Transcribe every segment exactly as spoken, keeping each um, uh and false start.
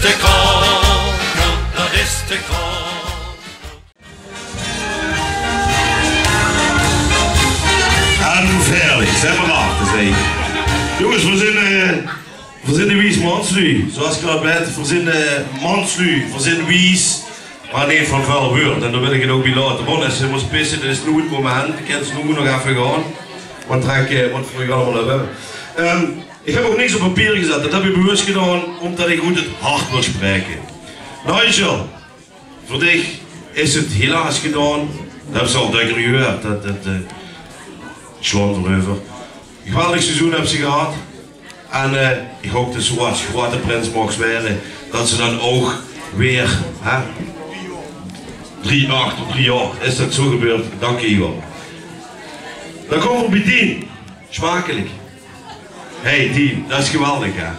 De Kronkel, dat is de Kronkel. En veerlig, zeen v'r achter, zeen. Jónges, v'r zeen, eh, v'r zeen de wies manslü. Zoeas geer dat wèt, v'r zeen, eh, manslü, v'r zeen wies. Mer neet van väöl wäörd. En dao wil ich 't ouch bie laote. Want es se mós pisse, dan is noe 't moment. De kins noe nog effe gaon. Want trèk, eh, wat veur allemaol höbbe. Ehm, ich höb ouch niks op papier gezat. Dat höb ich bewus gedaon, ómdat ich oet 't hart wil spraeke. Nigel, veur dich is 't helaas gedaon. Dat höbs se al dökker gehuurd. Dat, dat, eh, slaon v'r euver. Geweldig seizoen höbs se gehad. En, eh, ich haop dat se zoeas groeate prins moogs waere, dat se dan ouch weer, hè? Drie, ach, drie jaor is dat zoe gebeurd. Dank dich waal. Dan kómme v'r bie Dien. Smakelik. Hey Dien, dat is geweldig, hè?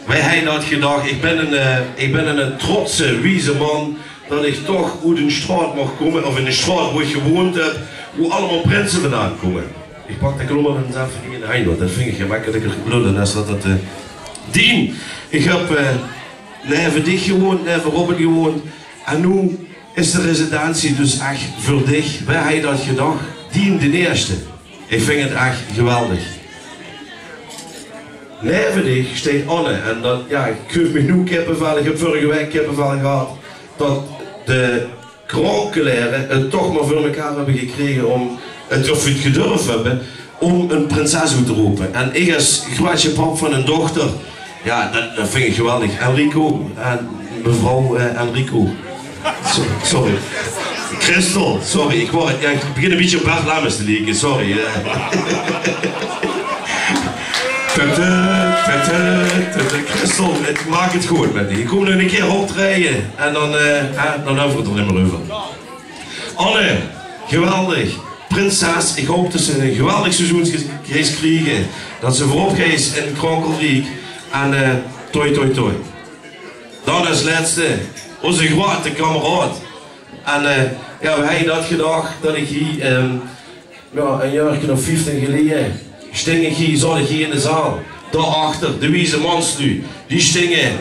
Wae haj dat gedach? Ich bön 'ne, eh, ich bön 'ne trotse, wieze man dat ich toch oet 'n straot moch kómme, of in de straot wo ich gewoeënd höb, wo allemaol prinse vandaan kómme. Ich pak de klommer ins effe neet in de henj, want dat vinj ich gemekkeliker lölle es dat, dat, eh, Dien, ich höb, eh, neve dich gewoeënd, neve Robin gewoeënd. En noe is de residentie dus ech veur dich. Wae haj dat gedach? Dien d'n Ierste. Ich vinj 't ech geweldig. Neve dich steit Anne. En dat, jao, ich krieg noe kippevel. Ich höb vörrige waek kippevel gehad. Dat de Kronkelere 't toch mer veur mekaar höbbe gekrege óm 't, of 't gedörf höbbe, óm 'n prinses oet te rope. En ich es groeatsje pap van 'n dochter, jao, dat, dat vinj ich geweldig. Enrico, en mevrouw, eh, Enrico. So-, sorry. Christel, sorry, ich waor, jao, ich begin 'n bietje op Bert Lemmes te lieke, sorry, eh. Tete, tete, tete, Christel, 't, maak 't good mit dich. Ich kóm nog 'ne kier optraeje en dan, eh, hè, dan höbbe v'r 't d'r nimmer euver. Anne, geweldig. Prinses, ich haop dat se 'n geweldig seizoen ge-, geis kriege. Dat se veurop geis in 't Kronkelriek. En, eh, toi, toi, toi. Dan es lètste, ózze groeate kameraod. En, eh, jao, wae haj dat gedach, dat ich hie, ehm, jao, e jaorke of vieftien geleje, sting ich hie, zaot ich hie in de zaal. Dao achter, de wieze manslü, die stinge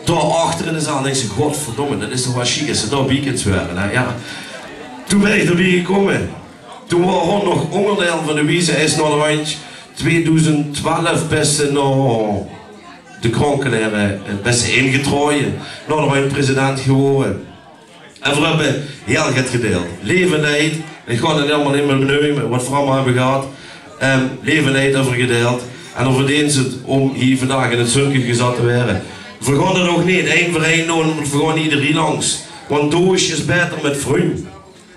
dao achter in de zaal. Dink ich: "Godverdomme, dat is toch waal sjiek es se dao bie kins waere, hè?" Jao. Toen bön ich d'r bie gekómme. Toen waor Ron nog óngerdeil van de wieze, hae is naoderhandj tweedoezend twelf bèste nao de Kronkelere, eh, bèste ingetraoje, naoderhandj president gewore. En veer höbbe hiel get gedeild. Leef en leid. Ich gaon 't neet allemaol in mien neume, wat veer allemaol höbbe gehad. Ehm, leef en leid höbbe veer gedeild. En veer verdeene 't óm hie vandaag in 't zunke gezat te waere. Veer gaon 't ouch neet ein veur ein doon, want veer gaon iederein langs. Want doosj is baeter mit vrunj.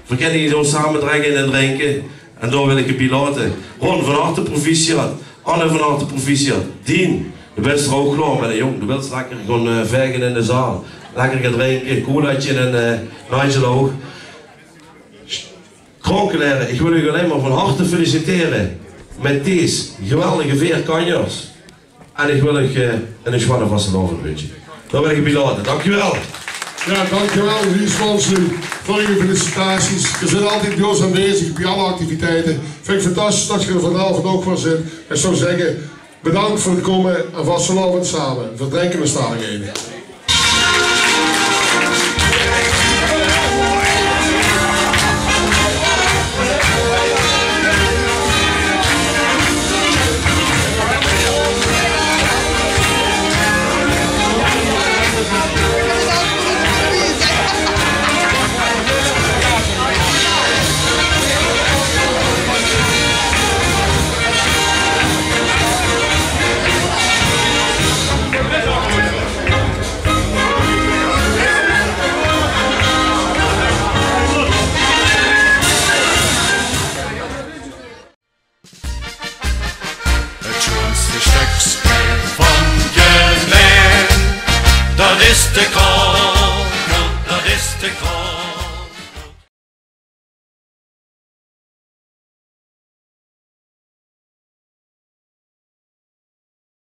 Veer kinne hie zoe same dregke en drinke. En dao wil ich 't bie laote. Ron, van harte proficiat. Anne, van harte proficiat. Dien, doe bös d'r ouch klaor mit, hè, jóng. Doe wils lekker gaon, eh, vaege in de zaal. Lekker gaon drinke, colaatje en, eh, Nigel ouch. Kronkelere, ich wil uch allein mer van harte feliciteren mit dees geweldige veer kanjers. En ich wil uch, eh, eine sjoeane vastelaovend winsje. Dao wil ich 't bie laote. Dankjewel. Jao, dankjewel, Ries Monslui, veur uch felicitaties. Geer zeet altied bie ós aanwezig, bie alle activiteite. Vinj ich fantastisch det geer d'r vanaovend ouch weer zeet. Ich zou zègke, bedank veur 't kómme en vastelaovend same. Veer drinke, veer staon nog effe. Het sjoenste stökske van Gelaen, dat is de Kronkelere.